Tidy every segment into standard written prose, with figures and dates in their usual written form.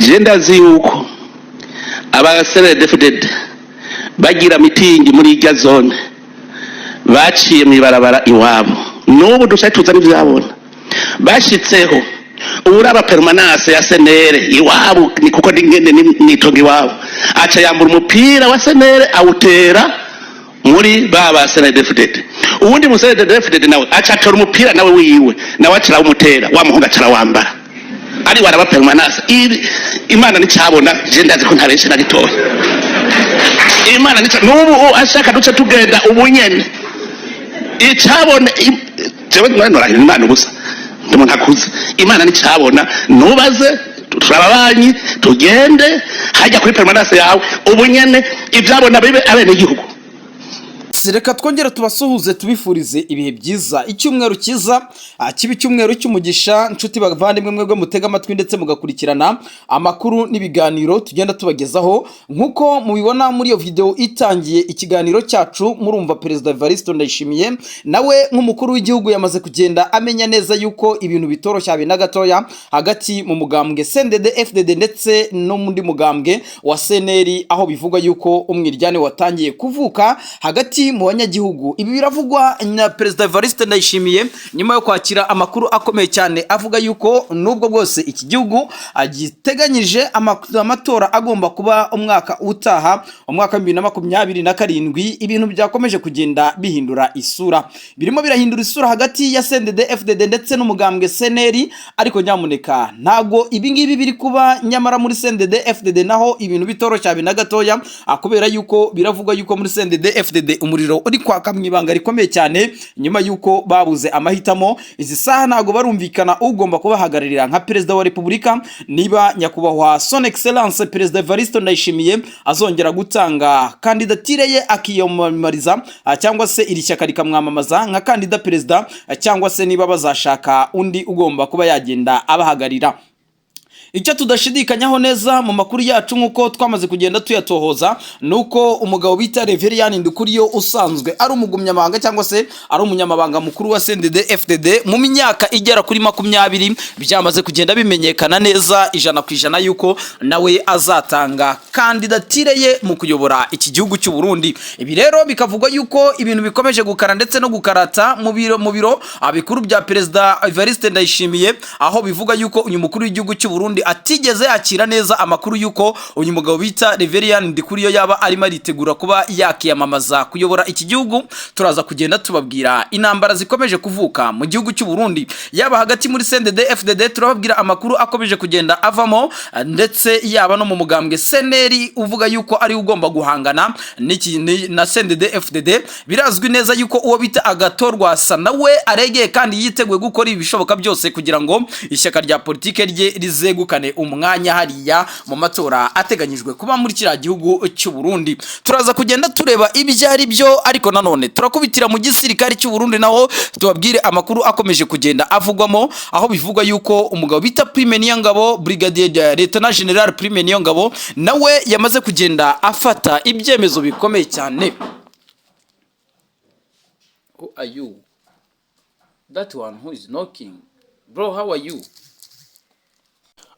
Je ndazi yuko aba CNDD-FDD bagira mitingi muri irya zone, baciye mw'ibarabara iwabo. N'ubu duca tuza n'ivyabona bashitseho. Uraba permanence ya CNL iwabo, ni kuko ngende nitonga iwabo, aca yambura umupira wa CNL, awutera muri ba CNDD-FDD. Uwundi mu CNDD-FDD nawe aca atora umupira nawe wiwe, nawe aca arawumutera, wa muhungu aca arawambara, ari waraba permanence. Imana nicabona, je ndazi ko ntabeshe na gitoya. Imana nica n'ubu ashaka duce tugenda ubu nyene icabona. Jewe norahira Imana ubusa, ndi umuntu akuze. Imana nicabona, nubaze turababanyi, tugende hajya kuri permanence yawe ubu nyene, ivyabona bibe abenegihugu. Reka twongere tubasuhuze, tubifurize ibihe byiza, icyumweru cyiza, kiba icyumweru cy'umugisha. Nshuti bavandimwe, mwebwe mutega amatwi ndetse mugakurikirana amakuru n'ibiganiro tugenda tubagezaho, nk'uko mubibona muri iyo video itangiye ikiganiro cyacu, murumva Perezida Evariste Ndayishimiye nawe nk'umukuru w'igihugu yamaze kugenda amenya neza yuko ibintu bitoroshye habe na gatoya hagati mu mugambwe CNDD FDD ndetse no mundi mugambwe wa CNL, aho bivugwa yuko umwiryane watangiye kuvuka hagati mu banyagihugu. Ibi biravugwa na Perezida Evariste Ndayishimiye nyuma yo kwakira amakuru akomeye cyane avuga yuko nubwo bwose iki gihugu giteganyije amatora agomba kuba umwaka utaha, umwaka wa 2027, ibintu byakomeje kugenda bihindura isura, birimo birahindura isura hagati ya CNDD FDD ndetse n'umugambwe CNL. Ariko nyamuneka, ntago ibi ngibi biri kuba nyamara muri CNDD FDD naho ibintu bitoroshye habe na gatoya, kubera yuko biravugwa yuko muri CNDD FDD umuriro uri kwaka mu ibanga rikomeye cyane nyuma yuko babuze amahitamo. Izi saha ntago barumvikana ugomba kubahagararira nka perezida wa repubulika, niba nyakubahwa Son Excellence Perezida Evariste Ndayishimiye azongera gutanga kandidatire ye akiyamamariza, cyangwa se iri shyaka rikamwamamaza nka kandida perezida, cyangwa se niba bazashaka undi ugomba kuba yagenda abahagararira. Icyo tudashidikanyaho neza mu makuru yacu, nk'uko twamaze kugenda tuyatohoza, ni uko umugabo bita Reverien Ndikuriyo, usanzwe ari umugumyamabanga cyangwa se ari umunyamabanga mukuru wa CNDD FDD mu myaka igera kuri 20, byamaze kugenda bimenyekana neza 100% yuko nawe azatanga kandidatire ye mu kuyobora iki gihugu cy'u Burundi. Ibi rero bikavugwa yuko ibintu bikomeje gukara ndetse no gukarata mu biro bikuru bya Perezida Evariste Ndayishimiye, aho bivuga yuko uyu mukuru w'igihugu cy'u Burundi atigeze yakira neza amakuru yuko uyu mugabo bita Reverien Ndikuriyo yaba arimo aritegura kuba yakiyamamaza kuyobora iki gihugu. Turaza kugenda tubabwira intambara zikomeje kuvuka mu gihugu cy'u Burundi, yaba hagati muri CNDD FDD, turababwira amakuru akomeje kugenda avamo, ndetse yaba no mu mugambwe CNL uvuga yuko ari ugomba guhangana na CNDD FDD. Birazwi neza yuko uwo bita Agathon Rwasa nawe aregeye kandi yiteguye gukora ibishoboka byose kugira ngo ishyaka rya politike rye rizegukane umwanya hariya mu matora ateganyijwe kuba muri kiriya gihugu cy'u Burundi. Turaza kugenda tureba ibyo ari byo, ariko nanone turakubitira mu gisirikare cy'u Burundi, naho tubabwire amakuru akomeje kugenda avugwamo, aho bivugwa yuko umugabo bita Prime Niyongabo, Brigadier Lieutenant General Prime Niyongabo, nawe yamaze kugenda afata ibyemezo bikomeye cyane. Who are you? That one who is knocking. Bro, how are you?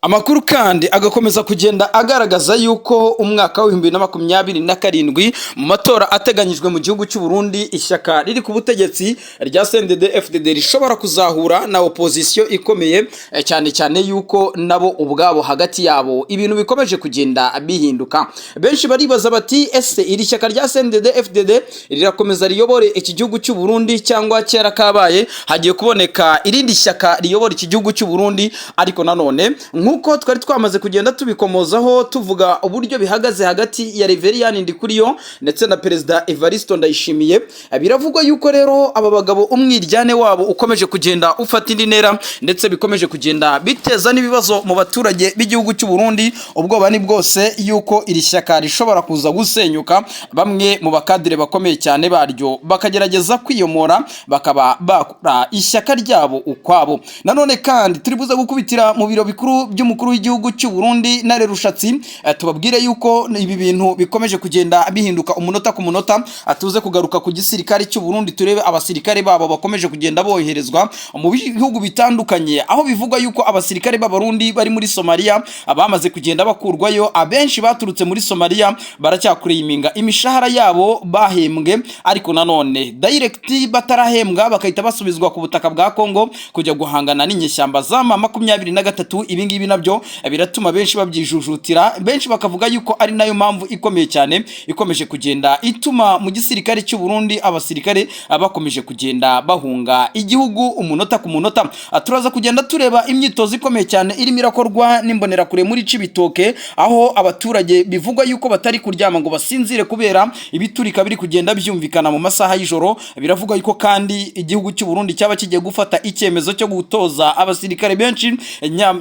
Amakuru kandi agakomeza kugenda agaragaza yuko umwaka wa 2027, mu matora ateganyijwe mu gihugu cy'u Burundi, ishyaka riri ku butegetsi rya CNDD FDD rishobora kuzahura na opposition ikomeye, cyane cyane yuko nabo ubwabo hagati yabo ibintu bikomeje kugenda bihinduka. Benshi baribaza bati: "Ese iri shyaka rya CNDD FDD rirakomeza riyobore iki gihugu cy'u Burundi, cyangwa kera kabaye hagiye kuboneka irindi shyaka riyobora iki gihugu cy'u Burundi?" Ariko nanone, nk'uko twari twamaze kugenda tubikomozaho, tuvuga uburyo bihagaze hagati ya Reverien Ndikuriyo ndetse na Perezida Evariste Ndayishimiye, biravugwa yuko rero aba bagabo umwiryane wabo ukomeje kugenda ufata indi ntera, ndetse bikomeje kugenda biteza n'ibibazo mu baturage b'igihugu cy'u Burundi. Ubwoba ni bwose yuko iri shyaka rishobora kuza gusenyuka, bamwe mu bakadire bakomeye cyane baryo bakagerageza kwiyomora, bakaba bakora ishyaka ryabo ukwabo. Nanone kandi turi buze gukubitira mu biro bikuru. by'umukuru w'igihugu cy'u Burundi na Rushatsi. Tubabwire yuko ibi bintu bikomeje kugenda bihinduka umunota ku munota. Tuze kugaruka ku gisirikare cy'u Burundi, turebe abasirikare babo bakomeje kugenda boherezwa mu bihugu bitandukanye, aho bivugwa yuko abasirikare b'Abarundi bari muri Somalia bamaze kugenda bakurwayo. Abenshi baturutse muri Somalia baracyakureyiminga imishahara yabo bahembwe, ariko nanone direct batarahembwa bakahita basubizwa ku butaka bwa Kongo kujya guhangana n'inyeshyamba za M23. Ibi ngibi nabyo biratuma benshi babyijujutira, benshi bakavuga yuko ari nayo mpamvu ikomeye cyane ikomeje kugenda ituma mu gisirikare cy'u Burundi abasirikare bakomeje kugenda bahunga igihugu umunota ku munota. Turaza kugenda tureba imyitozo ikomeye cyane irimo irakorwa n'imbonerakure muri Cibitoke, aho abaturage bivugwa yuko batari kuryama ngo basinzire kubera ibiturika biri kugenda byumvikana mu masaha y'ijoro. Biravugwa yuko kandi igihugu cy'u Burundi cyaba kigiye gufata icyemezo cyo gutoza abasirikare benshi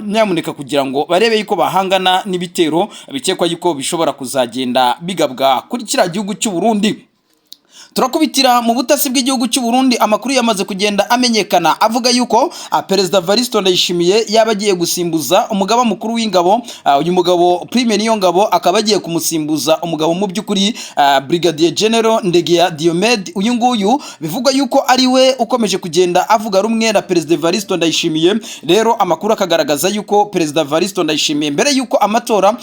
nyamuneka kugira ngo barebe yuko bahangana n'ibitero bikekwa yuko bishobora kuzagenda bigabwa kuri kiriya gihugu cy'u Burundi. Turakubitira mu butasi bw'igihugu cy'u Burundi, amakuru yamaze kugenda amenyekana avuga yuko Perezida Evariste Ndayishimiye yaba agiye gusimbuza umugaba mukuru w'ingabo, uyu mugabo Prime Niyongabo, akaba agiye kumusimbuza umugabo mu by'ukuri Brigadier General Ndegeya Diomede. Uyu nguyu bivugwa yuko ari we ukomeje kugenda avuga rumwe na Perezida Evariste Ndayishimiye. Rero amakuru akagaragaza yuko Perezida Evariste Ndayishimiye, mbere yuko amatora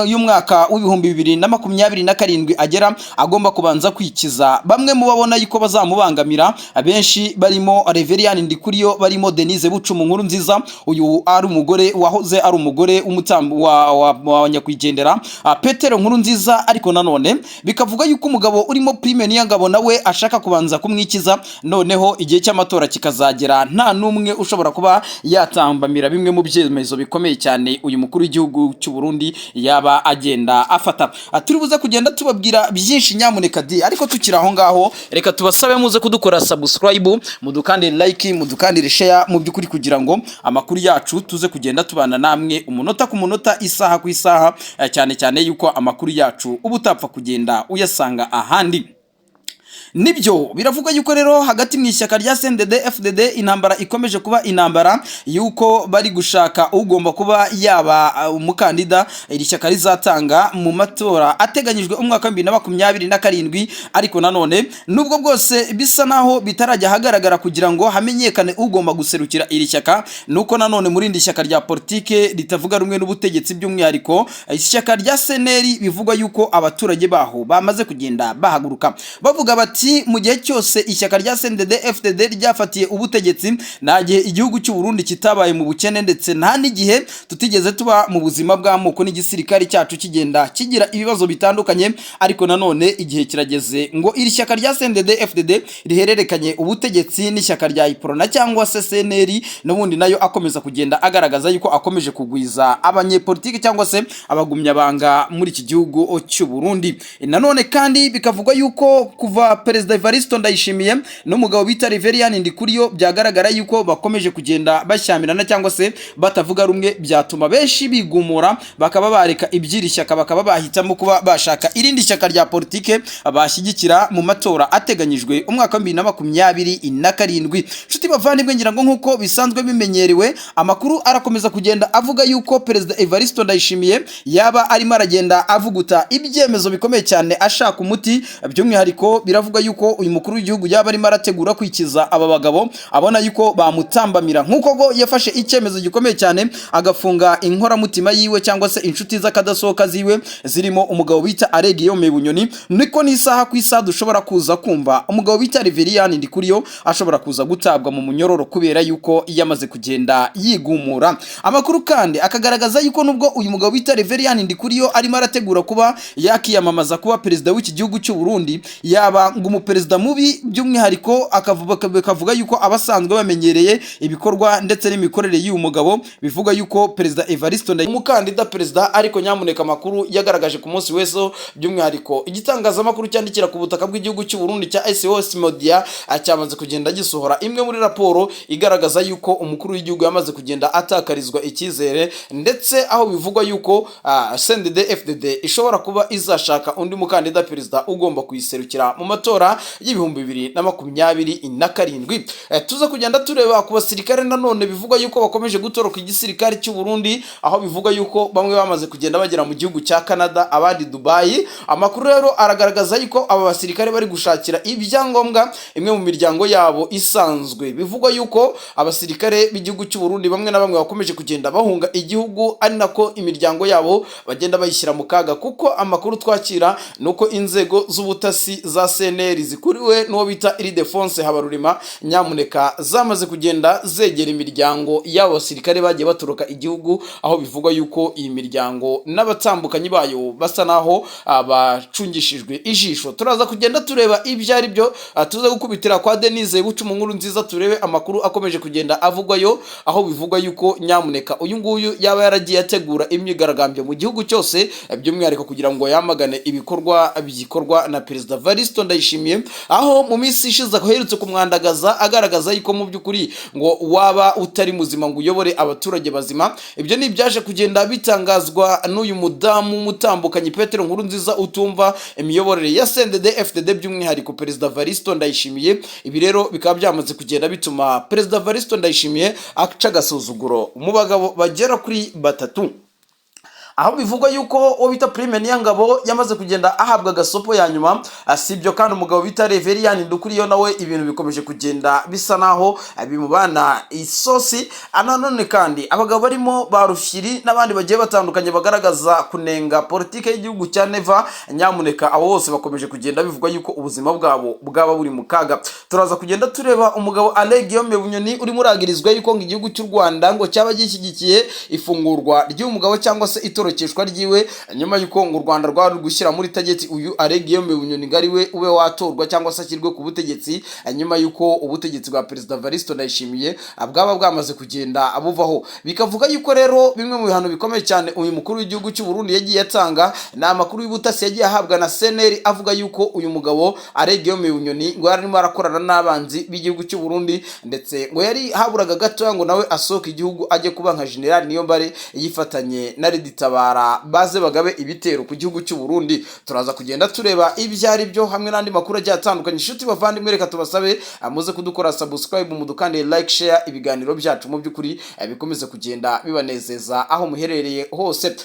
y'umwaka w'2027 agera, agomba kubanza kwikiza bamwe mu babona yuko bazamubangamira. Abenshi barimo Reverien Ndikuriyo, barimo Denise Bucumu nkuru nziza, uyu ari umugore wahoze ari umugore w'umutambo wa nyakwigendera Petero nkuru nziza. Ariko nanone bikavuga yuko umugabo urimo Prime Niyongabo nawe ashaka kubanza kumwikiza, noneho igihe cy'amatora kikazagera nta n'umwe ushobora kuba yatambamira bimwe mu byemezo bikomeye cyane uyu mukuru w'igihugu cy'u Burundi yaba agenda afata. Turi buze kugenda tubabwira byinshi nyamuneka di, ariko tukiri aho ngaho reka tubasabe muze kudukora subscribe, mudukandire like, mudukandire share, mu by'ukuri kugira ngo amakuru yacu tuze kugenda tubana namwe umunota ku munota, isaha ku isaha, cyane cyane yuko amakuru yacu uba utapfa kugenda uyasanga ahandi. Nibyo, biravugwa yuko rero hagati mu ishyaka rya CNDD FDD intambara ikomeje kuba intambara, yuko bari gushaka ugomba kuba yaba umukandida iri shyaka rizatanga mu matora ateganyijwe umwaka wa 2027. Ariko nanone nubwo bwose bisa naho bitarajya ahagaragara kugira ngo hamenyekane ugomba guserukira iri shyaka, nuko nanone muri iri shyaka rya politike ritavuga rumwe n'ubutegetsi, by'umwihariko ishyaka rya CNL, bivugwa yuko abaturage baho bamaze kugenda bahaguruka bavuga bati: mu gihe cyose ishyaka rya CNDD FDD ryafatiye ubutegetsi, nta gihe igihugu cy'u Burundi kitabaye mu bukene, ndetse nta n'igihe tutigeze tuba mu buzima bw'amoko n'igisirikare cyacu kigenda kigira ibibazo bitandukanye. Ariko nanone igihe kirageze ngo iri shyaka rya CNDD FDD rihererekanye ubutegetsi n'ishyaka rya Uprona cyangwa se CNL, n'ubundi nayo akomeza kugenda agaragaza yuko akomeje kugwiza abanyepolitiki cyangwa se abagumyabanga muri iki gihugu cy'u Burundi. Nanone kandi bikavugwa yuko kuva Perezida Evariste Ndayishimiye n'umugabo bita Reverien Ndikuriyo byagaragara yuko bakomeje kugenda bashyamirana cyangwa se batavuga rumwe, byatuma benshi bigumura bakaba bareka iby'iri shyaka, bakaba bahitamo kuba bashaka irindi shyaka rya politike bashyigikira mu matora ateganyijwe umwaka wa 2027. Nshuti bavandimwe, ngira ngo nk'uko bisanzwe bimenyerewe, amakuru arakomeza kugenda avuga yuko Perezida Evariste Ndayishimiye yaba arimo aragenda avuguta ibyemezo bikomeye cyane ashaka umuti. By'umwihariko biravuga yuko uyu mukuru w'igihugu yaba arimo arategura kwikiza aba bagabo abona yuko bamutambamira, nk'uko go yafashe icyemezo gikomeye cyane agafunga inkoramutima yiwe cyangwa se inshuti z'akadasohoka ziwe zirimo umugabo bita Alain Bunyoni. Niko n'isaha ku isaha dushobora kuza kumva umugabo bita Reverien Ndikuriyo ashobora kuza gutabwa mu munyororo kubera yuko yamaze kugenda yigumura. Amakuru kandi akagaragaza yuko nubwo uyu mugabo bita Reverien Ndikuriyo arimo arategura kuba yakiyamamaza kuba perezida w'iki gihugu cy'u Burundi, yaba ngo umuperezida mubi, by'umwihariko bakavuga yuko abasanzwe bamenyereye ibikorwa ndetse n'imikorere y'uyu mugabo, bivuga yuko Perezida Evariste Ndayishimiye umukandida perezida. Ariko nyamuneka, amakuru yagaragaje ku munsi w'ejo, by'umwihariko igitangazamakuru cyandikira ku butaka bw'igihugu cy'u Burundi cya SOS Media, cyamaze kugenda gisohora imwe muri raporo igaragaza yuko umukuru w'igihugu yamaze kugenda atakarizwa icyizere, ndetse aho bivugwa yuko CNDD FDD ishobora kuba izashaka undi mukandida perezida ugomba kuyiserukira mu matora. matora y'2027. Tuza kugenda tureba ku basirikare nanone bivugwa yuko bakomeje gutoroka igisirikare cy'u Burundi, aho bivugwa yuko bamwe bamaze kugenda bagera mu gihugu cya Canada, abandi Dubai. Amakuru rero aragaragaza yuko aba basirikare bari gushakira ibyangombwa imwe mu miryango yabo isanzwe. Bivugwa yuko abasirikare b'igihugu cy'u Burundi bamwe na bamwe bakomeje kugenda bahunga igihugu, ari nako imiryango yabo bagenda bayishyira mu kaga, kuko amakuru twakira ni uko inzego z'ubutasi za CNL zikuriwe n'uwo bita Ildefonse Habarurema nyamuneka zamaze kugenda zegera imiryango y'abo basirikare bagiye batoroka igihugu, aho bivugwa yuko iyi miryango n'abatambukanyi bayo basa naho bacungishijwe ijisho. Turaza kugenda tureba ibyo ari byo, tuze gukubitira kwa Denise Buca mu nkuru nziza, turebe amakuru akomeje kugenda avugwayo, aho bivugwa yuko nyamuneka uyu nguyu yaba yaragiye ategura imyigaragambyo mu gihugu cyose, by'umwihariko kugira ngo yamagane ibikorwa bikorwa na Perezida Varisto Ndayishimiye, aho mu minsi ishize aherutse kumwandagaza agaragaza yuko mu by'ukuri ngo waba utari muzima ngo uyobore abaturage bazima. Ibyo ni ibyaje kugenda bitangazwa n'uyu mudamu w'umutambukanyi Petero Nkuru Nziza, utumva imiyoborere ya CNDD FDD, by'umwihariko Perezida Varisto Ndayishimiye. Ibi rero bikaba byamaze kugenda bituma Perezida Varisto Ndayishimiye aca agasuzuguro mu bagabo bagera kuri batatu, aho bivugwa yuko uwo bita Prime Niyongabo yamaze kugenda ahabwa agasopo ya nyuma. Si ibyo kandi, umugabo bita Reverien Ndukuriyo nawe ibintu bikomeje kugenda bisa naho bimubana isosi. Nanone kandi abagabo barimo ba Rufyiri n'abandi bagiye batandukanye bagaragaza kunenga politike y'igihugu cya Neva, nyamuneka abo bose bakomeje kugenda bivugwa yuko ubuzima bwabo bwaba buri mu kaga. Turaza kugenda tureba umugabo Alain Guillaume Bunyoni urimo uragirizwa yuko ngo igihugu cy'u Rwanda ngo cyaba gishyigikiye ifungurwa ry'uyu mugabo cyangwa se itorokeshwa ryiwe, nyuma y'uko ngo u Rwanda rwari gushyira muri target uyu Alain Guillaume Bunyoni ngo ari we ube watorwa cyangwa se ashyirwe ku butegetsi, nyuma y'uko ubutegetsi bwa Perezida Varisto Ndayishimiye bwaba bwamaze kugenda buvaho. Bikavuga yuko rero bimwe mu bihano bikomeye cyane uyu mukuru w'igihugu cy'u Burundi yagiye atanga ni amakuru y'ubutasi yagiye ahabwa na CNL, avuga yuko uyu mugabo Alain Guillaume Bunyoni ngo yari arimo arakorana n'abanzi b'igihugu cy'u Burundi, ndetse ngo yari haburaga gatoya ngo nawe asohoke igihugu ajye kuba nka General Niyombare, yifatanye na RED Tabara, baze bagabe ibitero ku gihugu cy'u Burundi. Turaza kugenda tureba ibyo ari byo hamwe n'andi makuru agiye atandukanye. Inshuti bavandimwe, reka tubasabe muze kudukora subscribe, mudukande like, share, ibiganiro byacu mu by'ukuri bikomeze kugenda bibanezeza aho muherereye hose.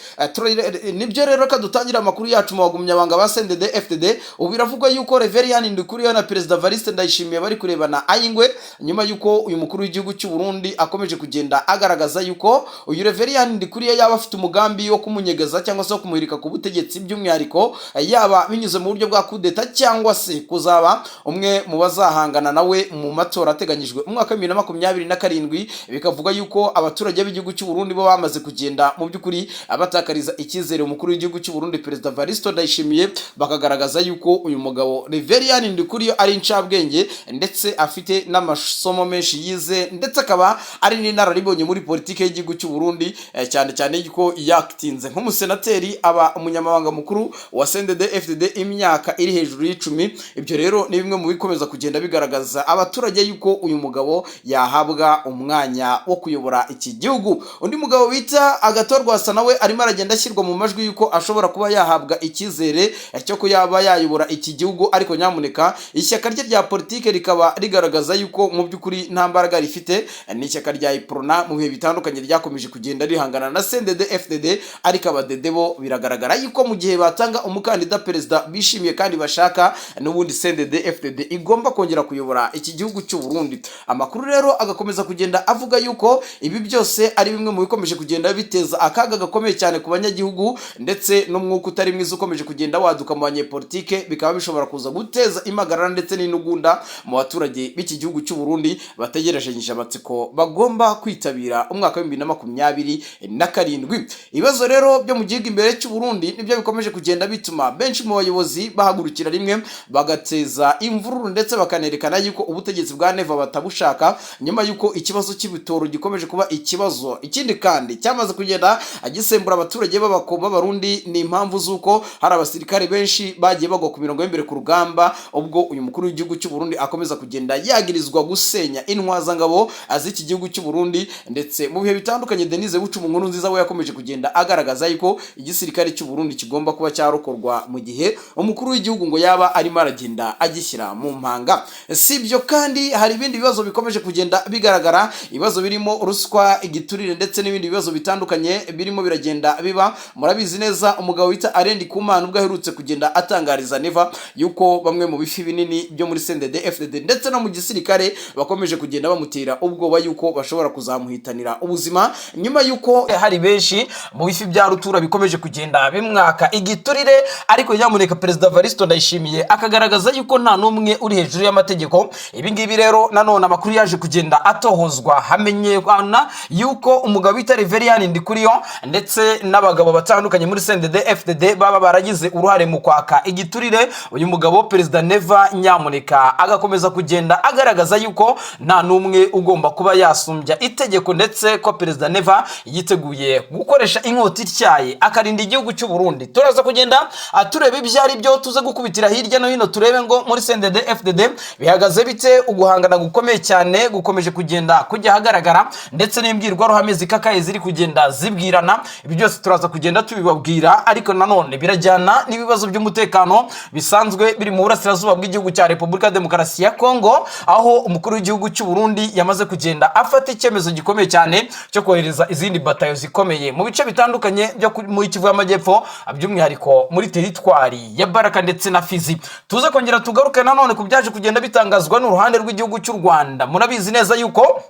Nibyo rero, reka dutangire amakuru yacu mu bagumyabanga ba CNDD FDD. Ubu biravugwa yuko Reverien Ndikuriyo na Perezida Variste Ndayishimiye bari kurebana ayingwe, nyuma yuko uyu mukuru w'igihugu cy'u Burundi akomeje kugenda agaragaza yuko uyu Reverien Ndikuriyo yaba afite umugambi wo kumunyegeza cyangwa se wo kumuhirika ku butegetsi, by'umwihariko yaba binyuze mu buryo bwa kudeta cyangwa se kuzaba umwe mu bazahangana nawe mu matora ateganyijwe umwaka wa 2027. Bikavuga yuko abaturage b'igihugu cy'u Burundi bo bamaze kugenda mu by'ukuri batakariza icyizere umukuru w'igihugu cy'u Burundi Perezida Varisto Ndayishimiye, bakagaragaza yuko uyu mugabo Reverien Ndikuriyo ari incabwenge, ndetse afite n'amasomo menshi yize, ndetse akaba ari n'inararibonye muri politike y'igihugu cy'u Burundi, cyane cyane yuko yakitinze nk'umusenateri, aba umunyamabanga mukuru wa CNDD FDD imyaka iri hejuru y'10. Ibyo rero ni bimwe mu bikomeza kugenda bigaragaza abaturage yuko uyu mugabo yahabwa umwanya wo kuyobora iki gihugu. Undi mugabo bita Agathon Rwasa nawe arimo aragenda ashyirwa mu majwi yuko ashobora kuba yahabwa icyizere cyo ko yaba yayobora iki gihugu, ariko nyamuneka ishyaka rye rya politike rikaba rigaragaza yuko mu by'ukuri nta mbaraga rifite. Ni ishyaka rya Uprona, mu bihe bitandukanye ryakomeje kugenda rihangana na CNDD FDD, ariko abadede bo biragaragara yuko mu gihe batanga umukandida perezida bishimiye kandi bashaka, n'ubundi CNDD FDD igomba kongera kuyobora iki gihugu cy'u Burundi. Amakuru rero agakomeza kugenda avuga yuko ibi byose ari bimwe mu bikomeje kugenda biteza akaga gakomeye cyane ku banyagihugu, ndetse n'umwuka utari mwiza ukomeje kugenda waduka mu banyepolitike, bikaba bishobora kuza guteza impagarara ndetse n'intugunda mu baturage b'iki gihugu cy'u Burundi bategerejanyije amatsiko bagomba kwitabira umwaka wa 2027. Ibibazo rero byo mu gihugu imbere cy'u Burundi nibyo bikomeje kugenda bituma benshi mu bayobozi bahagurukira rimwe bagateza imvururu, ndetse bakanerekana yuko ubutegetsi bwa Neva batabushaka, nyuma yuko ikibazo cy'ibitoro gikomeje kuba ikibazo. Ikindi kandi cyamaze kugenda gisembura abaturage b'Abarundi ni impamvu z'uko hari abasirikare benshi bagiye bagwa ku mirongo y'imbere ku rugamba, ubwo uyu mukuru w'igihugu cy'u Burundi akomeza kugenda yagirizwa gusenya intwazangabo z'iki gihugu cy'u Burundi. Ndetse mu bihe bitandukanye Denise Bucuma nkuru nziza we yakomeje kugenda agaragaza agaragaza yuko igisirikare cy'u Burundi kigomba kuba cyarokorwa mu gihe umukuru w'igihugu ngo yaba arimo aragenda agishyira mu mpanga. Si ibyo kandi, hari ibindi bibazo bikomeje kugenda bigaragara, ibibazo birimo ruswa, igiturire ndetse n'ibindi bibazo bitandukanye birimo biragenda biba. Murabizi neza, umugabo wita Alain Ndikumana ubwo aherutse kugenda atangariza Neva yuko bamwe mu bifi binini byo muri CNDD FDD ndetse no mu gisirikare bakomeje kugenda bamutera ubwoba yuko bashobora kuzamuhitanira ubuzima, nyuma yuko hari benshi mu bifi bya rutura bikomeje kugenda bimwaka igiturire. Ariko nyamuneka, Perezida Varisto Ndayishimiye akagaragaza yuko nta n'umwe uri hejuru y'amategeko. Ibi ngibi rero nanone amakuru yaje kugenda atohozwa, hamenyekana yuko umugabo bita Reverien Ndikuriyo ndetse n'abagabo batandukanye muri CNDD FDD baba baragize uruhare mu kwaka igiturire uyu mugabo. Perezida Neva nyamuneka agakomeza kugenda agaragaza yuko nta n'umwe ugomba kuba yasumbya itegeko, ndetse ko Perezida Neva yiteguye gukoresha inkota ityaye akarinda igihugu cy'u Burundi. Turaza kugenda tureba ibyo ari byo, tuze gukubitira hirya no hino, turebe ngo muri CNDD FDD bihagaze bite. Uguhangana gukomeye cyane gukomeje kugenda kujya ahagaragara, ndetse n'imbwirwaruhame zikakaye ziri kugenda zibwirana. Ibi byose turaza kugenda tubibabwira, ariko nanone birajyana n'ibibazo by'umutekano bisanzwe biri mu burasirazuba bw'igihugu cya Repubulika ya Demokarasi ya Kongo, aho umukuru w'igihugu cy'u Burundi yamaze kugenda afata icyemezo gikomeye cyane cyo kohereza izindi batayo zikomeye mu bice bitandukanye byo muri Kivu y'Amajyepfo, by'umwihariko muri teritwari ya Baraka ndetse na Fizi. Tuze kongera tugaruke nanone ku byaje kugenda bitangazwa n'uruhande rw'igihugu cy'u Rwanda. Murabizi neza yuko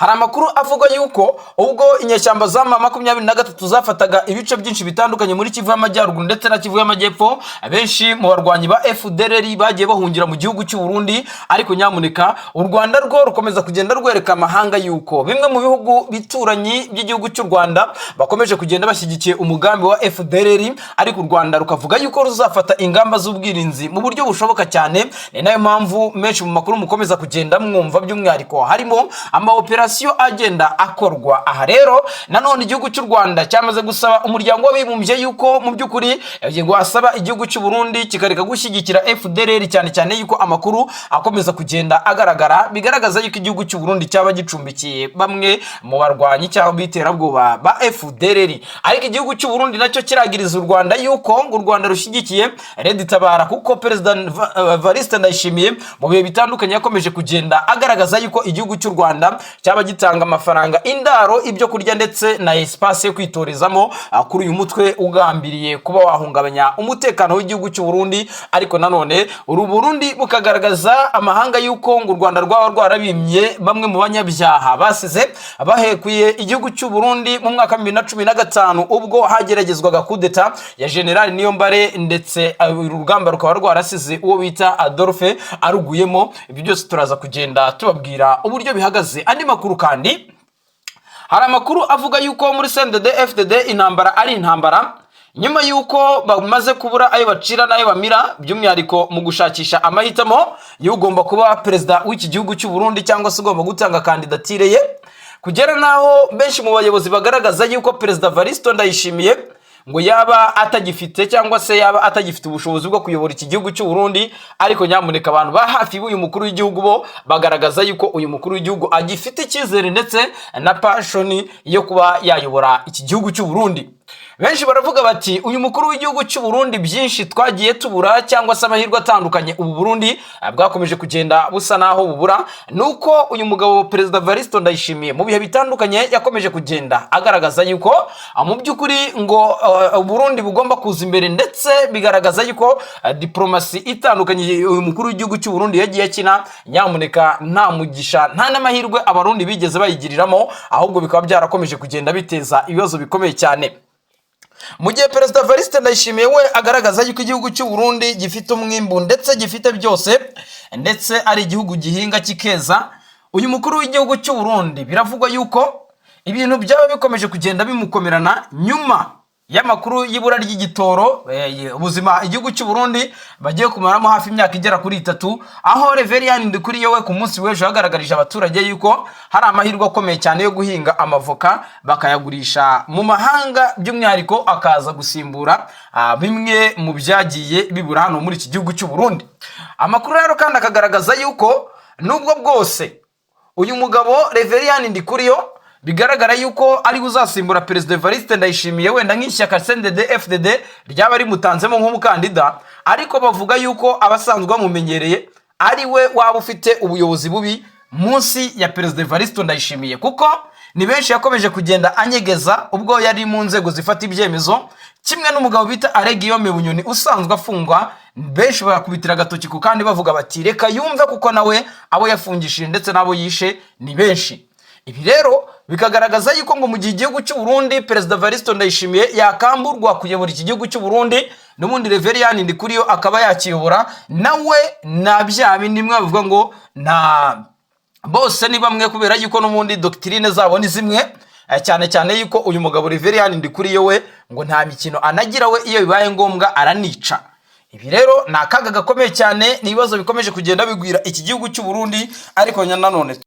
hari amakuru avuga yuko ubwo inyeshyamba za M23 zafataga ibice byinshi bitandukanye muri Kivu y'Amajyaruguru ndetse na Kivu y'Amajyepfo, benshi mu barwanyi ba FDLR bagiye bahungira mu gihugu cy'u Burundi. Ariko nyamuneka, u Rwanda rwo rukomeza kugenda rwereka amahanga yuko bimwe mu bihugu bituranyi by'igihugu cy'u Rwanda bakomeje kugenda bashyigikiye umugambi wa FDLR, ariko u Rwanda rukavuga yuko ruzafata ingamba z'ubwirinzi mu buryo bushoboka cyane. Ni nayo mpamvu menshi mu makuru mukomeza kugenda mwumva, by'umwihariko harimo ama operasiyo agenda akorwa. Aha rero nanone igihugu cy'u Rwanda cyamaze gusaba Umuryango w'Abibumbye yuko mu by'ukuri wasaba igihugu cy'u Burundi kikareka gushyigikira FDLR, cyane cyane yuko amakuru akomeza kugenda agaragara bigaragaza yuko igihugu cy'u Burundi cyaba gicumbikiye bamwe mu barwanyi cyangwa b'iterabwoba ba FDLR. Ariko igihugu cy'u Burundi nacyo kiragiriza u Rwanda yuko ngo u Rwanda rushyigikiye Red Tabara, kuko Perezida Evariste Ndayishimiye mu bihe bitandukanye yakomeje kugenda agaragaza yuko igihugu cy'u Rwanda cyaba gitanga amafaranga, indaro, ibyo kurya ndetse na espace yo kwitorezamo kuri uyu mutwe ugambiriye kuba wahungabanya umutekano w'igihugu cy'u Burundi. Ariko nanone uru Burundi bukagaragaza amahanga yuko ngo u Rwanda rwaba rwarabimye bamwe mu banyabyaha basize bahekuye igihugu cy'u Burundi mu mwaka wa 2015, ubwo hageragezwaga kudeta ya General Niyombare, ndetse uru rugamba rukaba rwarasize uwo bita Adolphe aruguyemo. Ibyo byose turaza kugenda tubabwira uburyo bihagaze. Andi makuru kandi, hari amakuru avuga yuko muri CNDD FDD intambara ari intambara, nyuma yuko bamaze kubura ayo bacira n'ayo bamira, by'umwihariko mu gushakisha amahitamo y'ugomba kuba perezida w'iki gihugu cy'u Burundi cyangwa se ugomba gutanga kandidatire ye, kugera n'aho benshi mu bayobozi bagaragaza yuko Perezida Varisto Ndayishimiye ngo yaba atagifite cyangwa se yaba atagifite ubushobozi bwo kuyobora iki gihugu cy'u Burundi. Ariko nyamuneka, abantu ba hafi b'uyu mukuru w'igihugu bo bagaragaza yuko uyu mukuru w'igihugu agifite icyizere ndetse na passion yo kuba yayobora iki gihugu cy'u Burundi. Benshi baravuga bati: "Uyu mukuru w'igihugu cy'u Burundi, byinshi twagiye tubura cyangwa se amahirwe atandukanye ubu Burundi bwakomeje kugenda busa naho bubura, nuko uyu mugabo Perezida Varisto Ndayishimiye mu bihe bitandukanye yakomeje kugenda agaragaza yuko mu by'ukuri ngo Burundi bugomba kuza imbere, ndetse bigaragaza yuko diplomasi itandukanye uyu mukuru w'igihugu cy'u Burundi yagiye akina, nyamuneka nta mugisha nta n'amahirwe Abarundi bigeze bayigiriramo, ahubwo bikaba byarakomeje kugenda biteza ibibazo bikomeye cyane." Mu gihe Perezida Evariste Ndayishimiye we agaragaza yuko igihugu cy'u Burundi gifite umwimbu ndetse gifite byose, ndetse ari igihugu gihinga kikeza, uyu mukuru w'igihugu cy'u Burundi biravugwa yuko ibintu byaba bikomeje kugenda bimukomerana nyuma y'amakuru y'ibura ry'igitoro, ubuzima igihugu cy'u Burundi bagiye kumaramo hafi imyaka igera kuri 3, aho Reverien Ndikuriyo we ku munsi w'ejo yagaragarije abaturage yuko hari amahirwe akomeye cyane yo guhinga amavoka bakayagurisha mu mahanga, by'umwihariko akaza gusimbura bimwe mu byagiye bibura hano muri iki gihugu cy'u Burundi. Amakuru rero kandi akagaragaza yuko nubwo bwose uyu mugabo Reverien Ndikuriyo Bigaragara yuko ari uzasimbura Perezida Evariste Ndayishimiye, wenda nk'ishyaka CNDD FDD ryaba rimutanzemo nk'umukandida, ariko bavuga yuko abasanzwe bamumenyereye ari we waba ufite ubuyobozi bubi munsi ya Perezida Evariste Ndayishimiye, kuko ni benshi yakomeje kugenda anyegeza ubwo yari mu nzego zifata ibyemezo, kimwe n'umugabo bita Alain Guillaume Bunyoni usanzwe afungwa. Benshi bakubitira agatoki ku kandi bavuga bati: "Reka yumve," kuko nawe abo yafungishije ndetse n'abo yishe ni benshi. Ibi rero bikagaragaza yuko ngo mu gihe igihugu cy'u Burundi, Perezida Evariste Ndayishimiye yakamburwa kuyobora iki gihugu cy'u Burundi, n'ubundi Reverien Ndikuriyo akaba yakiyobora nawe, na bya bindi mwe bavuga ngo nta bose ni bamwe, kubera yuko n'ubundi doctrine zabo ni zimwe. Cyane cyane yuko uyu mugabo Reverien Ndikuriyo we ngo nta mikino anagira, we iyo bibaye ngombwa aranica. Ibi rero ni akaga gakomeye cyane, ni ibibazo bikomeje kugenda bigwira iki gihugu cy'u Burundi, ariko nanone